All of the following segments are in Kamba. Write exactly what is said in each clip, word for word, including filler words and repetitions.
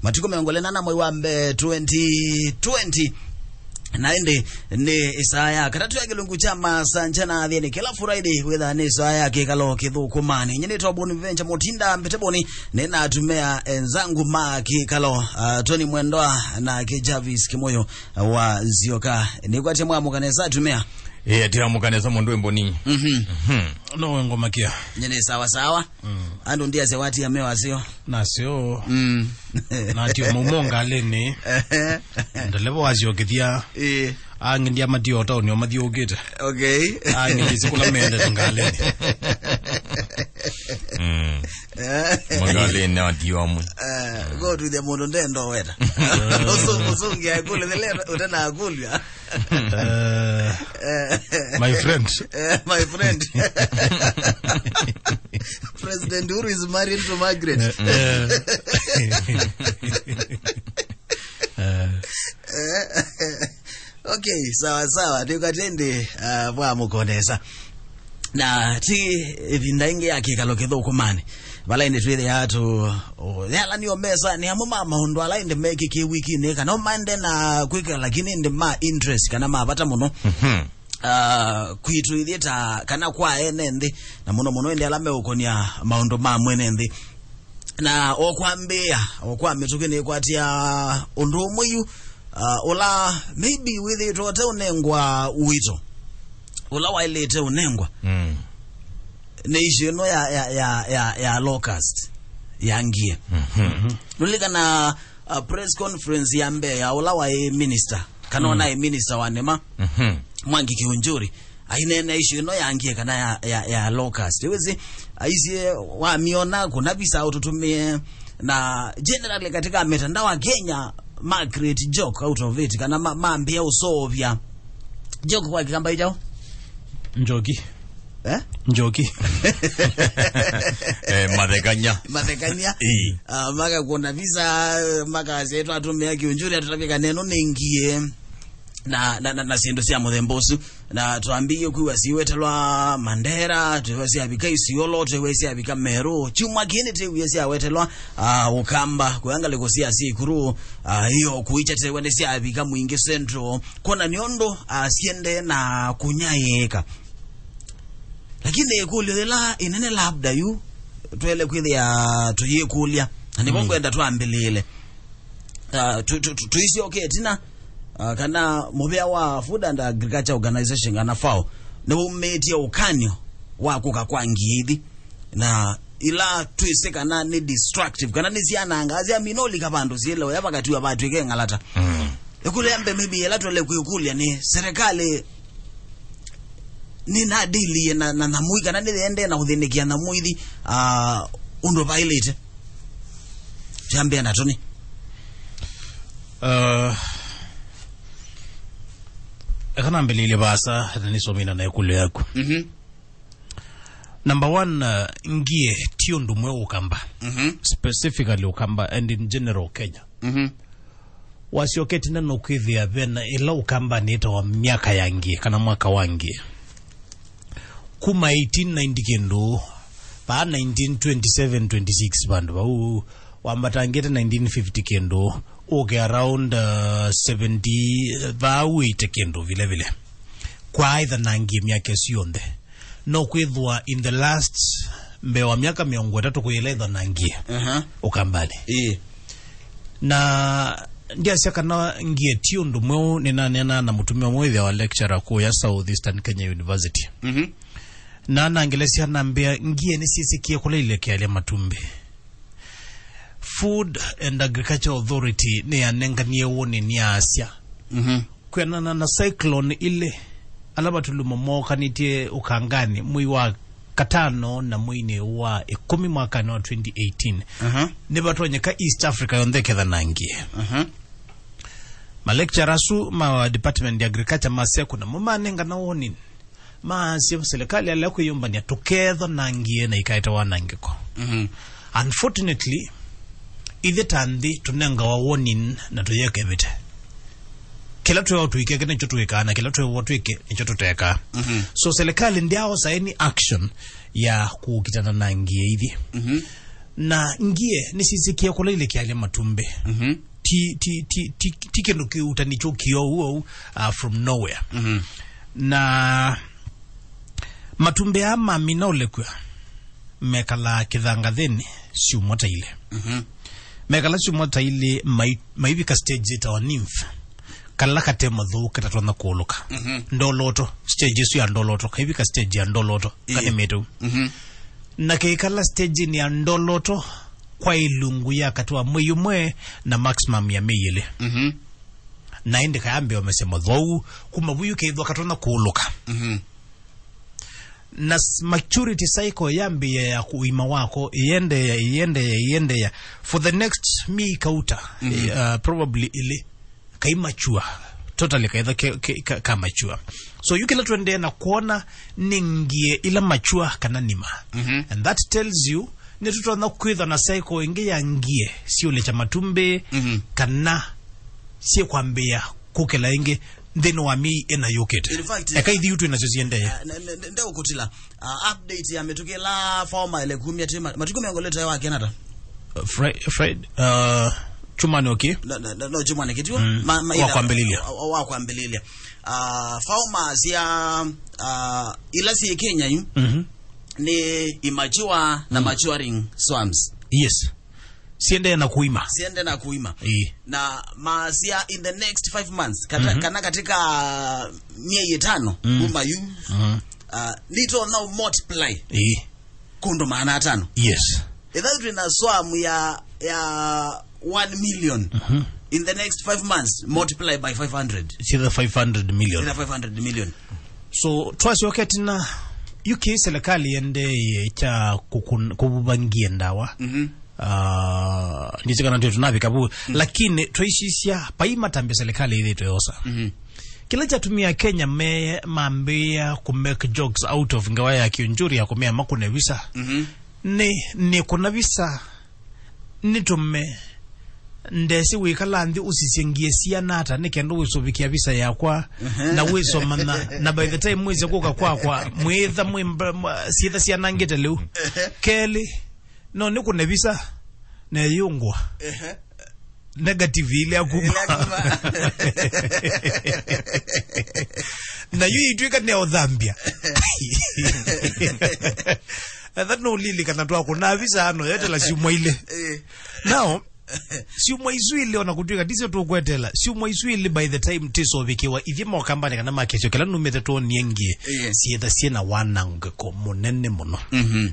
Matukũ mĩongo ĩlĩ na ana mwei wa mbee twenty twenty. Na ĩndĩ nĩ ĩsaa ya katatũ ya kĩlungu kya masaa nja na athĩni. Kĩla Friday wĩthaa nĩ ĩsaa ya kĩkalo kĩthũkũmanĩ. Nyie nĩtwa Boni Venture Mutinda Mbiteboni, nĩnatumĩa enzangu ma kĩkalo, uh, Tony Mwendwa na kĩ Jarvis Kimoyo wa Zioka. Nĩkwatya mwamũka nesa atumĩa? Ĩĩ, atiamũka nesa mũndũ emboni. Mhm. Mhm. No wengomakia. Nyie nĩ sawa sawa. Mm. Andũ ndiasya watia meo aseo. Nasyo. Mm. Natio maumo ngalĩnĩ. Ehe. Ndeleva wasyokethia. Ĩĩ. Angĩ ndia matio taoni o mathiũkĩte. Okay. Angĩ ndisi kũla mendete ngalĩnĩ. Mm. Eh. Mangalĩnĩ atio amwe. Eh, go to the mũndũ ndendo weta. Ũsũ-, ũsũngia kule lele utena kulia. Eh, my friend. Eh, my friend. President Uhuru is married to Margaret. Eh, eh. Eh. Okay, sawa sawa. Nĩũkatende, uh, vwa mũkonesa. Na ti ĩvinda ĩngĩ ya kĩkalo kĩthũkũmanĩ. Vala ĩndĩ twĩthĩaa tũ, o, yala nĩo mesa, nĩ amwe ma maũndũ ala ĩndĩ mekĩkie wikinĩ, kana maende na kwĩka, lakini ĩndĩ ma interest, kana ma vata mũno. Mhm. Ah, kwitũ ithyĩ ta, kana kwa ene nthĩ, na mũno mũno ĩndĩ ala meũkonia maũndũ ma mwene nthĩ. Na o kwambĩĩa, o kwa mĩtũkĩ nĩkwatĩa ũndũ ũmwe yu, ah, ũla maybe wĩthĩĩtwe ũteũnengwa wito, ũla waĩlĩte ũnengwa. Mm. Nĩ issue ĩno ya, ya, ya, ya, ya locust, ya ngie. Mhm. Nũlikana, uh, press conference ya mbee ya ũla waĩ minister, kana mm, onaĩ minister wa nĩma, mhm, Mwangi Kiunjuri, aineenea issue ĩno ya ngie kana ya, ya, ya locust. Wĩsĩ, aisye wamiona, kuna visa ũtũtũmĩe, na generally katika mitandao ya Kenya, ma create joke out of it, kana ma-, mambĩa ũsovya. Joke kwa Kĩkamba ĩjaũ? Njoki. Eh? Njoki. Eh, mathekania. Mathekania. Ĩĩ. Ah, makakuona visa, makasya, "Twatũmĩa Kiunjuri atũtavye kana ĩno nĩ ngie." Na, na, na, na syĩndũ sya mũthemba ũsu. Na twambĩĩe kwĩw'a siwetelwa Mandera, twĩw'a syavika Isiolo, twĩw'a syavika Meru. Kyumwa kĩĩ nĩtwĩwie syawetelwa, ah, Ũkamba, kũya ngalĩko sya Sikuru, ah, ĩyo kũikya twĩw'a nĩsyavika Mwingi Central. Kwona nĩ ũndũ, ah, siendee na kũnyaĩĩka. Lakini ĩkũlyo yĩla ĩnene labda yu twaĩle kwĩthĩa tũyĩkũlya, na nĩvo, mm, ngwenda twambĩlĩĩle. Ah, tũ-, tũ-, tũ-, tũisyoke ĩtina, ah, kana mũvĩa wa Food and Agriculture Organization, kana FAO, nĩwaumĩtye ũkany'o wa kũka kwa ngie ithi, na ila twĩsĩ kana nĩ destructive, kana nĩ syanangaa, syamina ũlika vandũ syĩlewe vakatiwa vatw'ĩke ng'alata. Mm. Ĩkũlyo ya mbee maybe ĩla tũle kwĩkũlya nĩ, serikali nĩnadiliye na, na nyamũ ii, kana nĩyendee na kũthĩnĩkĩa nyamũ ithi, ah, ũndũ vaĩlĩte? Kyambĩa na Tony. Uh, eka nambĩlĩĩlye vaasa, na nĩsomina na ĩkũlyo yaku. Mhm. Number one, uh, ngie ti ũndũ mweũ Ũkamba. Mhm. Specifically Ũkamba and in general Kenya. Mhm. Wasyoke ĩtina no kwĩthĩa vena ĩla Ũkambanĩ ĩtawa myaka ya ngie, kana mwaka wa ngie. Kuma eighteen ninety kĩndũ, vaa nineteen twenty-seven, twenty-six vandũ vau, wambatangĩte nineteen fifty kĩndũ, ũke around, uh, seventy, vaa wĩte kĩndũ vile vile. Kwa ĩtha na ngie myaka ĩsu yonthe. No kwĩthwa in the last, mbee wa myaka mĩongo ĩtatũ kwĩyĩla ĩtha na ngie, aha, Ũkambanĩ. Ĩĩ. Na ndiasya kana ngie ti ũndũ mweũ, nĩnaneena na mũtumĩa ũmwe wĩthĩawa lecturer kũya South Eastern Kenya University. Mhm. Na nangelesya nambĩa ngie nĩsyĩsĩkie kũla ilekealya matumbĩ. Food and Agriculture Authority nĩyanenganie warning yaasya, mhm, kwĩanana na cyclone ilĩ, ala matulumo mookanĩtye ũkanganĩ mwei wa katano na mweinĩ wa ĩkũmi mwakanĩ wa twenty eighteen, aha, nĩvatonyeka East Africa yonthe ĩketha na ngie. Aha. Ma lecturer asu ma Department ya Agriculture masya kuna mo manengana warning. Maasya serikali ala kwĩyũmbany'a tũkethwa na ngie na ikaete wanangĩko. Mhm. Unfortunately, ithyĩ ta nthĩ tũnengawa warning na tũyeka ĩvĩte. Kĩla twewa tũikeke nĩkyo twĩkaa, na kĩla twewa twĩke nĩkyo tũtekaa. Mhm. So serikali ndyaosa any action ya kũkitana na ngie ithi. Mhm. Na ngie nĩsisikie kũla ilĩkĩalya matumbĩ. Mhm. Ti, ti, ti, ti, ti kĩndũ kĩutanĩtw'e kĩou ou, uh, from nowhere. Mhm. Na matumbĩ aa mamina ũlekw'a, mekalaa kĩthangathĩnĩ syumwa ta ilĩ. Mhm. Mekala syumwa ta ilĩ, mai-, maivika stage yĩtawa nymph, kala kate mathũu katatonya kũũlũka. Mhm. Ndoloto, stage ĩsu ya ndoloto, kaivika stage ya ndoloto, ĩĩ, kana mĩtũ. Mhm. Na kĩikala stage-inĩ ya ndoloto kwa ilungu ya katĩ wa mwei ũmwe na maximum ya mĩi ĩlĩ. Mhm. Na ĩndĩ kayambĩĩa ũmesya mathwau, kuma vu yu kĩithwa katonya kũũlũka. Mhm. Na s-, maturity cycle yambĩĩa ya kũima wako, ĩyendeea, ĩyendeea, ĩyendeea. For the next myei kauta, mhm, uh, probably ilĩ, kai mature. Totally kaitha ke, ke, ka, ka mature. So, yu kĩla tũendee na kwona nĩ ngie ila mature kana nima. Mhm. And that tells you, nĩtũtonya kwĩthwa na cycle ĩngĩ ya ngie syũlĩkya matumbĩ, mhm, kana syĩkwambĩĩa kũkĩla ĩngĩ nthĩnĩ wa myei ĩna yũkĩte. In fact, eka ithiu twĩ nasyo siendee. Ah, ne-, ne-, ne-, ndeũkũtila. Ah, update ya mĩtũkĩ ĩla Faoma ĩle kumya ti ma-, matukũ mĩongo ĩlĩ tae wa kenata. Uh, Fri-, Fri-, uh, Chumani, okay? No, no, no, no, Chumani kĩtiwa. Mm. Ma-, ma-, wa ila-, kwambĩlĩlya. Wa, wa kwambĩlĩlya. Ah, Faoma sya, ah, ila syĩ Kenya yu, mhm, nĩ immature na, mm, maturing swamps. Yes. Siendee na kuima. Siende na kuima. Ĩĩ. Na masia in the next five months, kata-, mhm, kana katika miei ĩtano, mm, kuma yu, mhm, uh, nĩtonya multiply, ĩĩ, kũndũ maana atano. Yes. Ethĩwa twĩ na swamu ya, ya one million, mhm, in the next five months, multiply by five hundred. Sitha five hundred million. Sitha five hundred million. So, twasyoka tina, yu kĩ serikali yendeeye kya kũkun-, kũvuva ngie ndawa. Mhm. Ah, ndisi kana ndio tunavika vu, mm, lakini twaisisya pai matambya serikali ĩthĩtwe yosa. Mhm. Kĩla kyatumia Kenya me-, mambĩĩa kũ make jokes out of ngewa ya Kĩũnjuri ya kũmea makũne visa. Mhm. Nĩ, nĩ kũna visa, nĩtũme ndesĩ wĩkala nthĩ ũsisye ngie siana ata nĩ kenda wĩsũvĩkĩa visa yakwa, mhm, na wĩsomana, na by the time mwĩsya kũka kwakwa, mwĩtha mwĩ mba-, mwa-, syĩtha syanangĩte lĩu. Mhm. Kelĩ, no nĩ kũne visa, na ĩyũngwa. Ehe. Negative ile ya kuma. Ile ya kuma. Na yu itwĩka nĩ ya ũthambia. Etha no ũlilikana twakũna visa ano yetela syumwa ilĩ. Eh. Now, syumwa isu ilĩ ona kũtwĩka ndisyo tũkwetela. Syumwa isu ilĩ by the time tisovikĩwa ithyĩ mokambanĩ kana makĩsyo kĩla numĩte twonie ngie. Eh. Syĩtha syĩna wanangĩko mũnene mũno. Mhm.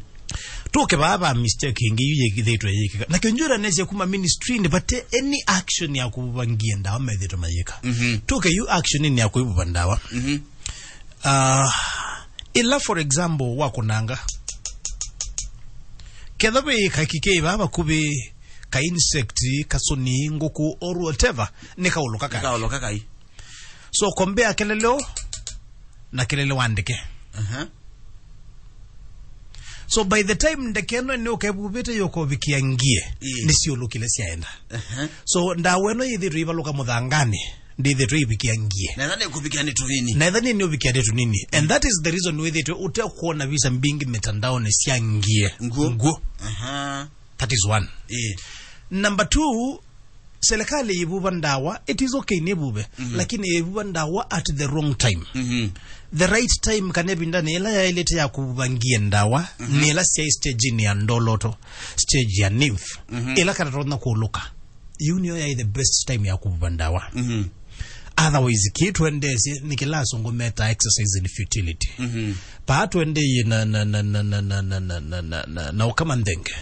Tũke vaa va mistake ĩngĩ yu yĩkĩthĩtwe yĩkĩka. Na Kĩũnjuri nesya kuma ministry-inĩ vate any action ya kũvuva ngie ndawa methĩtwe mayĩka. Mhm. Tũke yu action-inĩ ya kũivuva ndawa. Mhm. Ah, ĩla, for example, wa kũnanga. Ketha ve kakikei vaa vakuvĩ, ka insect, kasũni, ngũkũ, or whatever, nĩ kaũlũka kai. Kaũlũka kai. So, compare keleleo na kelele wa ndeke. Aha. So, by the time ndeke ĩno nĩ ũkevuvĩte yũkovikia ngie, ĩĩ, nĩ siũlũkile syaenda. Aha. So, ndawa ĩno yĩthĩtwe ivalũka mũthanganĩ, ndĩthĩtwe ivikia ngie. Na ĩtha nĩ kũvikia nĩ tũnini. Na ĩtha nĩ, nĩ ũvikia nĩ tũnini. And that is the reason wĩthĩtwe ũte kuona visa mbingĩ mitandaoni sya ngie. Nguo. Nguo. Aha. That is one. Ĩĩ. Number two, serikali ĩvuva ndawa, it is okay nĩvuve, mhm, lakini ĩvuva ndawa at the wrong time. Mhm. The right time kana ĩvindanĩ ĩla yaĩlĩte ya kũvuva ngie ndawa, mhm, nĩ ĩla syaĩ stage-inĩ ya ndoloto, stage ya nymph, mhm, ĩla katatonya kũlũka. Yu nĩyo yaĩ the best time ya kũvuva ndawa. Mhm. Otherwise, kĩĩ twendeesye nĩ kĩla asũngũ metaa exercise in futility. Mhm. Paa twendeie na, na, na ũkama nthenge.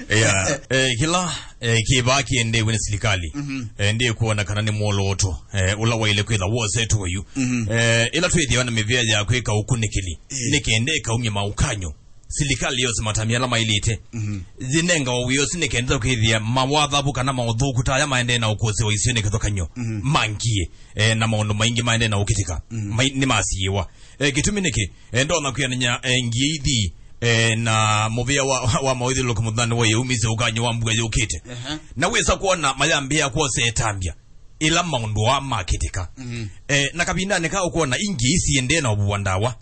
Yeah. Eh, kĩla, eh, kĩvaa kĩendeew'e nĩ silikali. Mhm. Eh, ndĩkwona kana nĩ mwolooto, eh, ũla waĩle kwĩtha wosetwe yu. Mhm. Eh, ĩla twĩthĩawa na mĩvĩa ya kwĩka ũkunĩkĩli, eh, nĩ kenda ĩkaumya maũkany'o. Silikali yose matamya ala mailĩte. Mhm. Yĩnengawa wĩa ũsu nĩ kenda kwĩthĩa mawathavu kana maũthũku ta aya maendee na ũkũsĩwa isionĩ kĩthũkany'o, mhm, ma ngie, eh, na maũndũ maingĩ maendee na ũkĩtĩka. Mhm. Mai-, nĩmasiĩwa. Eh, kĩtumi nĩkĩ? Eh, ndonya kwĩanany'a, eh, ngie ithi, eh, na mũvĩa wa, wa mawĩthyũlũlũko mũthanĩ wa yaumisye ũkany'o wa mbua yũkĩte. Aha. Na wĩsa kwona mayambĩĩa kwosa ĩtambya ĩla maũndũ aa makĩtĩka. Mhm. Eh, na kavindanĩ kaa ũkwona ingie isiendee na ũvua ndawa.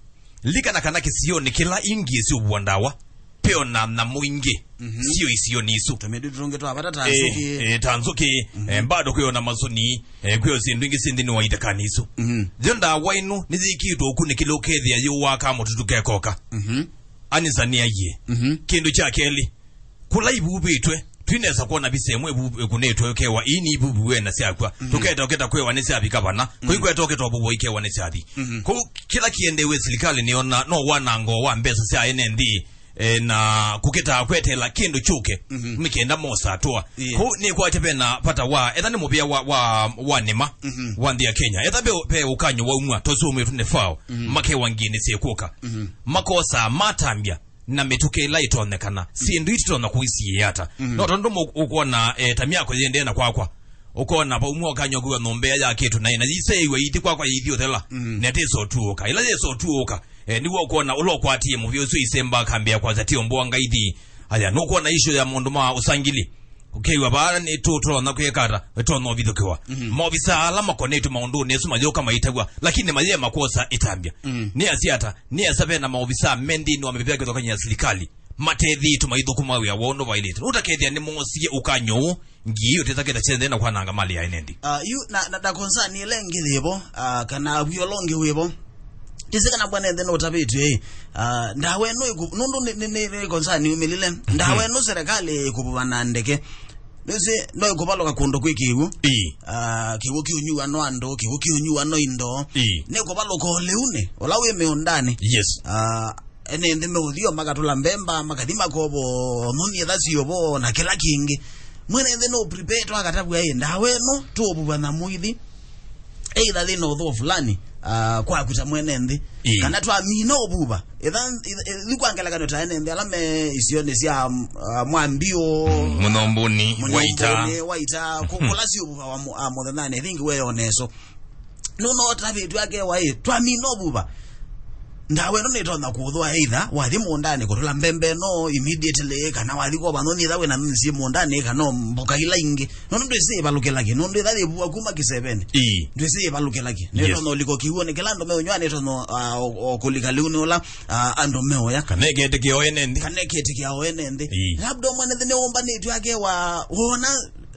Lilikana kana kĩsionĩ kĩla ingĩ syũvua ndawa, peona nyamũ ingĩ Mhm. sio isionĩ isu. Tũmĩndũ tũngĩ twa vata ta Eh, nzũkĩ. eh, ta nzũkĩ, eh, bado kwĩona masũni, eh, kwĩo syĩndũ ingĩ syĩ nthĩnĩ wa ithekani isu. Mhm. Yo ndawa ĩno nĩyĩkĩtwe ũkunĩkĩle ũkethĩa yĩũwaka mũtutu kekoka. Mhm. Anisa nĩaie. Mhm. Kĩndũ kya kelĩ, kũla ivuvĩtwe, twinesa kwona visa ĩmwe ĩvu-, ĩkunĩtwe ũkewa, ii nĩ ivuviwe na syakw'a. Mhm. Tũketa ũketa kwĩwa nĩ syavika vana. Mhm. Kũikweta ũketa ũvuvwa ikewa nĩ syathi. Mhm. Kũu kĩla kĩendewe silikalĩ nĩona no wanango wa mbesa sya ene nthĩ, eh, na kũkĩtaa kwetela kĩndũ kyũke, Mhm. nĩ kenda mosa atũa. Yeah. Kũu nĩkwatya vena vata wa, etha nĩ mũvĩa wa, wa, wa nĩma, Mhm. wa nthĩ ya Kenya. Etha ve, ve ũkany'o waumwa, tũsũmĩtwe nĩ fao, Mhm. makewa ngiĩnĩ syĩkũka. Mhm. Makosa matambya na mĩtũkĩ ĩla ĩtonyekana, syĩndũ ititonya kũisiĩĩa ata. Mhm. No tondũ mũ-, ũkwona, eh, ta myako yĩendee na kwakwa, ũkona vaumwa ũkany'o kwĩwa nyũmba ĩya yakĩtwe naĩ, na yĩseĩw'a ithi kwakwa yĩithi ũthela, Mhm. na yĩtĩsa ũtuũka. Ĩla yĩsa ũtuũka, eh, nĩw'o ũkona ũla ũkwatie mũvĩa ũsu isemba akambĩa kwasya ti ũmbũa ngaithi. Aya, nũkwona issue ya maũndũ ma ũsangili. Ũkew'a vaa nĩ tũ tũtonya kwĩka ata, tũtonya ũvithũkĩwa. Mhm. Maovisa ala makonetwe maũndũnĩ asu mayũka maitavw'a, lakini mayee makwosa ĩtambya. Mhm. Nĩ asi ata, nĩ asa ve na maovisa me nthĩnĩ wa mĩvĩa kĩthokany'a ya silikalĩ, matethĩĩtwe maithũkũma wĩa woo ũndũ vaĩlĩte. Ũtakethĩa nĩ moosie ũkany'o ũũ, ngii ũtĩtakĩta kyenthe na kwananga mali ya ene nthĩ. Ah, yu, na, na, na concern ĩla ĩngĩ yĩvo, ah, kana wia ũla ũngĩ wĩvo. Ndĩsĩ kana bwana nthe nũtavĩtw'e, ĩ. Ah, ndawa ĩno ĩkũ-, nũndũ nĩ, nĩ, nĩ, nĩ concern yumĩlile. Ndawa ĩno serikali ĩkũvuva na ndeke. Nĩsĩ, no ĩkũvalũka kũndũ kwĩ kĩw'ũ. Ĩĩ. Ah, kĩw'ũ kĩũnyuwa no andũ, kĩw'ũ kĩũnyuwa no indo. Ĩĩ. Nĩ ĩkũvalũka ũlĩunĩ, ũla wĩ mĩũndanĩ. Yes. Ah, ene nthĩ meũthio makatũla mbemba, makathi makovo, nyũnyi etha sio vo, na kĩla kĩngĩ. Mwene nthĩ no prepare twakatavw'a ĩ, ndawa ĩno, tũũvuva na mũithi. Either thĩna ũthoo fulani, ah, kwaku ta mwene nthĩ. Ĩĩ. Kana twamina ũvuva. Etha, etha, etha, kwa ngelekany'o ta ene nthĩ, ala me isionĩ sya, ah, Mwambio, Mm, Mũnyomboni, Waita. Mũnyomboni, Waita, kũ-, kũla si ũvuva wa mũ-, ah, mũthenyanĩ, I think we oneso. Nũno ũtavĩtw'e akewa ĩ, twamina ũvuva. Ndawa ĩno nĩtonya kũthũa either wathi mũũndanĩ kũtũla mbembe ĩno immediately, kana wathi kova nyũnyi etha wĩna nyũnyi syĩ mũũndanĩ, kana o mboka ila ingĩ. Nũndũ ndwĩsĩ ĩvalũkĩla kĩ, nũndũ ĩtha yĩvua kuma kĩsevenĩ. Ĩĩ. Ndwĩsĩ ĩvalũkĩla kĩ. Yes. Nĩtonya ũlika kĩw'ũnĩ kĩla andũ meũnywa, nĩtonya, ah, o, o kũlika lĩunĩ ũla, ah, andũ meũya. Kana ĩketĩkĩa o ene nthĩ. Kana ĩketĩkĩa o ene nthĩ. Ĩĩ. Labda mwene nthĩ nĩwũmbanĩtw'e akewa wona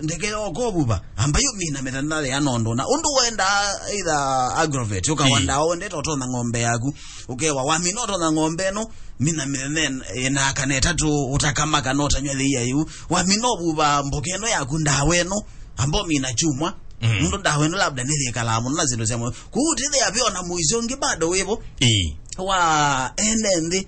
ndeke yoka ũvuva. Amba yu mina mĩthenya ya nondũ. Na ũndũ wendaa either agrovet, ũkawa Ĩĩ. ndawa wendete ũtonya ng'ombe yaku. Ũkewa wamina ũtonya ng'ombe ĩno, mina mĩthenya ĩna kana ĩtatũ ũtakama kana ũtanywa thĩia yu. Wamina ũvuva mboka ĩno yaku ndawa ĩno, amba ũmina kyumwa. Mm. Nũndũ ndawa ĩno labda nĩyĩkalaa mũno na syĩndũ sya mũyo. Kũu ũtĩthĩa ve ona mũisyo ũngĩ bado wĩvo. Ĩĩ. Wa ene nthĩ.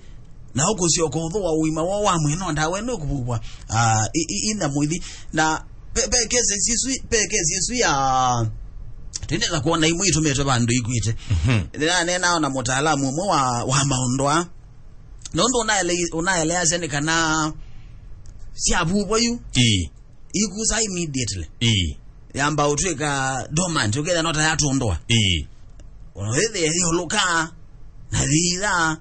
Na ũkũsyoka ũthũa ũima woo wa mwĩĩ, no ndawa ĩno ĩkũvuvwa, ah, i, i, ina mũithi. Na pe, pe kesi isu, pe kesi isu ya, twendete kwona imwe itũmĩtwe vandũ ikwĩte. Mhm. Nĩnaneenaa na mũtaalamu ũmwe wa, wa maũndũ aa. Nũndũ ũnaele-, ũnaeleasya nĩ kana syavuvwa yu. Ĩĩ. Ikusa immediately. Ĩĩ. Yamba ũtwĩka dormant, ũkethĩa no ta yatũndũa. Ĩĩ. Ona wĩthĩa yĩũlũka, na yĩitha.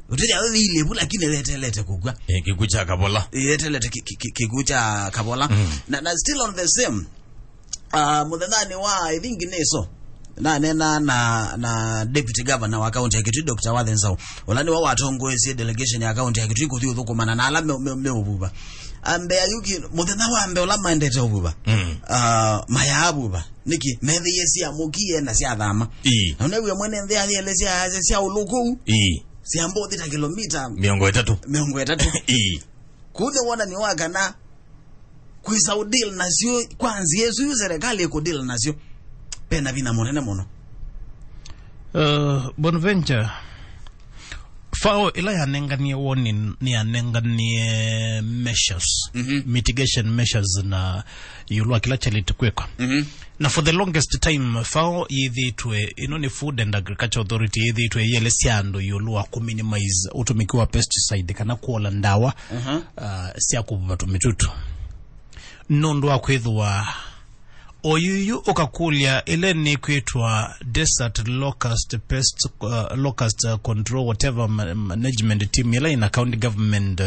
Ũtĩthĩa wĩthĩile vu, lakini yetelete kũkw'a. Eh, kĩkw'ũ kya kavola. Yetelete kĩ-, kĩ-, kĩ-, kĩkw'ũ kya kavola. Mm. Na, na still on the same, ah, mũthenyanĩ wa, I think nĩ so. Nanena na, na deputy governor wa kaunti ya Kitui, Doctor Wathe Nzau. Ũla nĩwe watongoesye delegation ya kaunti ya Kitui kũthi ũthũkũmana na ala me, me, me ũvuva. Ambea yuki, mũthenya wa mbee ũla maendete ũvuva. Mm. Ah, mayaavuva. Nĩkĩ? Methĩie syamũkie na syathama. Ĩĩ. Na ũnewie mwene nthĩ ayelesya asya sya ũlũkũ. Ĩĩ. Syamba ũthi ta kilomita mĩongo ĩtatũ. Mĩongo ĩtatũ. Ĩĩ. Kũu nĩ wonany'o wa kana kwĩsa ũdeal nasyo, kwa nzĩa ĩsu yu serikali ĩkũdeal nasyo, pena vinya mũnene mũno. Uh, Bonaventure, fao ĩla yanenganie warning, nĩyanenganie measures, Mhm. mitigation measures na ĩũlũ wa kĩla kyalĩte kwĩkwa. Mhm. Na for the longest time, fao yĩthĩtwe, ĩno nĩ Food and Agriculture Authority, yĩthĩtwe yĩelesya andũ ĩũlũ wa kũminimize ũtũmĩki wa pesticide kana kũola ndawa, Mhm. uh, sya kũvuva tũmĩtutu. Nũndũ wa kwĩthĩwa Oyuyu ũkakũlya ĩla nĩkwĩtwa desert locust pest, uh, locust, uh, control, whatever ma- management team ĩla ĩna county government, uh,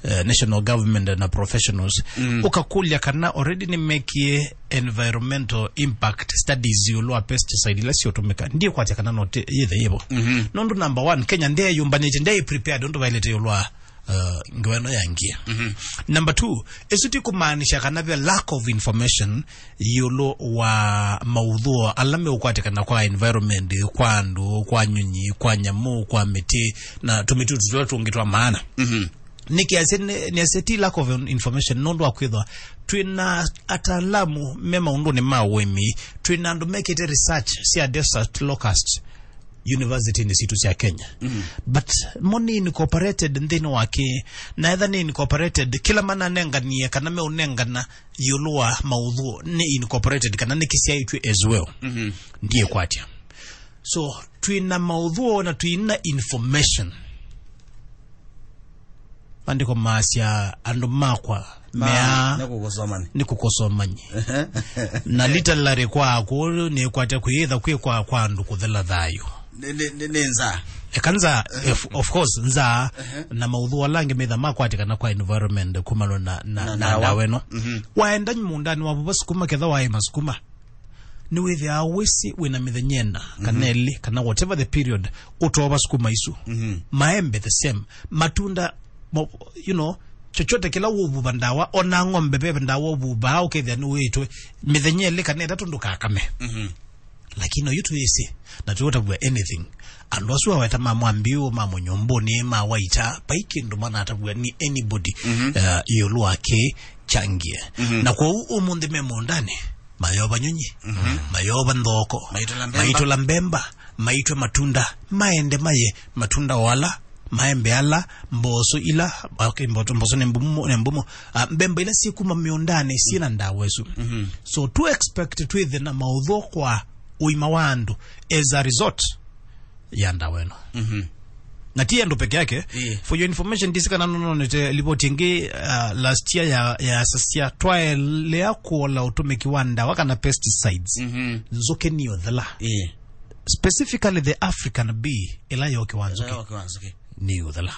uh, national government na professionals. Ũkakũlya kana already nĩmekie environmental impact studies ĩũlũ wa pesticide ila siũtũmĩka. Ndikwatya kana no te- yĩthe yĩvo. Nũndũ number one, Kenya ndeyũmbanĩtye, ndei prepared ũndũ vaĩlĩte ĩũlũ wa uh, ngewa ĩno ya ngie. Number two, ĩsu ti kũmaanisha kana ve lack of information ĩũlũ wa maũthũo ala meũkwatĩkana kwa environment, kwa andũ, kwa nyunyi, kwa nyamũ, kwa mĩtĩ, na tũmĩtutu tũla tũngĩ twa maana. Nĩkĩasya nĩ- nĩasya ti lack of information, nũndũ wa kwĩthwa twĩna ataalamu me maũndũnĩ ma ũĩmi, twĩna andũ mekĩte research sya desert locust university-inĩ sitũ sya Kenya. But mo nĩ incorporated nthĩnĩ wa kĩ, na etha nĩ incorporated, kĩla mananenganie kana meũnengana ĩũlũ wa maũthũo nĩ incorporated kana nĩ kĩsyaĩtw'e as well. Ndiĩkwatya. So, twĩna maũthũo na twĩna information. Maandĩko maasya, andũ makwa meaa nĩ kũkũsomani. Nĩ kũkũsomani. Na literally kwa kũũ nĩkwatya kwĩĩtha kwĩ kwa, kwa andũ kũthela thayũ. Nĩ- nĩ- nĩ- nĩ nzaa. Eka nzaa, of, of course, nzaa, na maũthũo ala angĩ metha makwatĩkana kwa environment kumana na, na, na ndawa ĩno. Waenda mũũndanĩ wa vuva sukuma, ketha waĩma sukuma, nĩwĩthĩaa wĩsĩ wĩna mĩthenya ĩna, kana ĩlĩ, kana whatever the period, ũtoova sukuma isu. Maembe the same. Matunda, mo- you know, chochote kĩla ũvuva ndawa, ona ng'ombe ve ndawa ũvuvaa, ũkethĩa nĩwĩtwe mĩthenya ĩlĩ kana ĩtatũ ndũkakame. Lakini oyu twĩsĩ, na tũtavua anything. Andũ asu aweta ma Mwambiũ, ma Mũnyumbũnĩ, ma Waita, vai kĩndũ manatavua nĩ anybody, uh, ĩũlũ wa kĩ kyangie. Na kwoou ũmũnthĩ me mũũndanĩ, mayova nyunyi, mayova nthoko, maitũla mbemba, maitũla mbemba, maitwe matunda, maende maye matunda o ala, maembe ala, mboso ila, okay, mboto, mboso nĩ mbumu, nĩ mbumu. Ah, mbemba ila syĩ kuma mĩũndanĩ syĩ na ndawa ĩsu. So, tu expect twĩthe na maũthũo kwa ũima wa andũ as a result ya ndawa ĩno. Na ti andũ peke yake. For your information, ndisi kana nũnonete ripoti ĩngĩ, uh, last year ya, ya sasya twaelea kũola ũtũmĩki wa ndawa kana pesticides. Nzũkĩ nĩũthela. Specifically the African bee, ĩla yoke wa nzũkĩ. Yoke wa nzũkĩ. Nĩũthela.